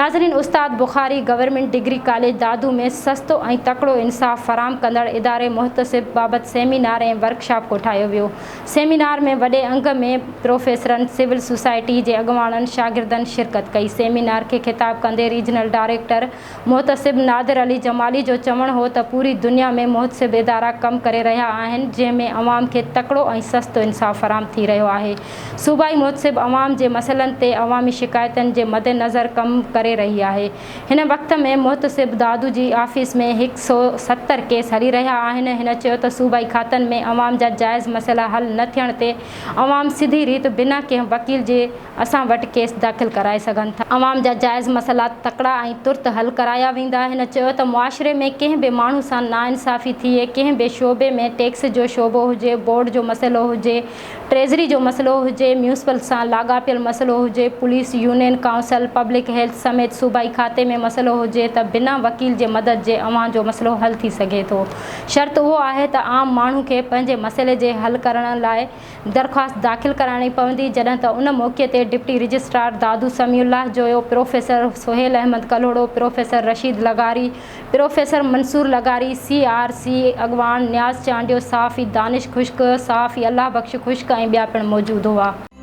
ناظرين Ustad Bukhari government degree college Dadu ۾ سستو ۽ تڪڙو انصاف فراهم ڪندڙ اداري محتسب بابت سيمينار ۽ ورڪشاپ ڪوٺايو ويو. سيمينار ۾ وڏي انگ ۾ پروفيسرن، سول سوسائٽي جي اڳواڻن، شاگردن شرڪت ڪئي. سيمينار کي خطاب ڪندي ريجنل ڊائريڪٽر محتسب نادر علي جمالي جو چوڻ هو ته پوري دنيا ۾ محتسب ادارا ڪم ڪري رهيا آهن جنهن ۾ عوام کي تڪڙو ۽ سستو انصاف فراهم ٿي رهيو آهي. صوبائي محتسب عوام جي مسئلن تي عوامي شڪايتن جي مدنظر ڪم ڪري رهي آهي. هن وقت ۾ محتسب دادو جي آفيس ۾ هڪ سئو 70 ڪيس هلي رهيا آهن. هن چيو ته صوبائي کاتن ۾ عوام جا جائز مسئلا حل نه ٿيڻ تي عوام سڌي ريت بنا ڪنهن وڪيل جي اسان وٽ ڪيس داخل ڪرائي سگهن ٿا. عوام جا جائز مسئلا تڪڙا ۽ ترت حل ڪرايا ويندا. هن چيو ته معاشري ۾ ڪنهن به ماڻهو سان ناانصافي ٿئي، ڪنهن به شعبي ۾ ٽيڪس جو شعبو هجي، بورڊ جو مسئلو هجي، ٽريزري جو مسئلو هجي، ميونسپل سان لاڳاپيل مسئلو هجي، police, union council, public health سميت صوبائي کاتي ۾ مسئلو هجي ته بنا وڪيل جي مدد جي اوهان جو مسئلو حل ٿي سگهي ٿو. شرط اهو آهي ته عام ماڻهو کي پنهنجي مسئلي جي حل ڪرڻ لاء درخواست داخل ڪرائڻي پوندي، جڏهن ته ان موقعي تي deputy registrar Dadu Samiullah Joyo, professor Sohail Ahmed Kalhoro, professor Rasheed لغاري، پروفيسر منصور لغاري، سي آر سي اڳواڻ نياز چانڊيو، صحافي دانش خشڪ، صحافي الله بخش خشڪ ۽ ٻيا پڻ موجود هئا.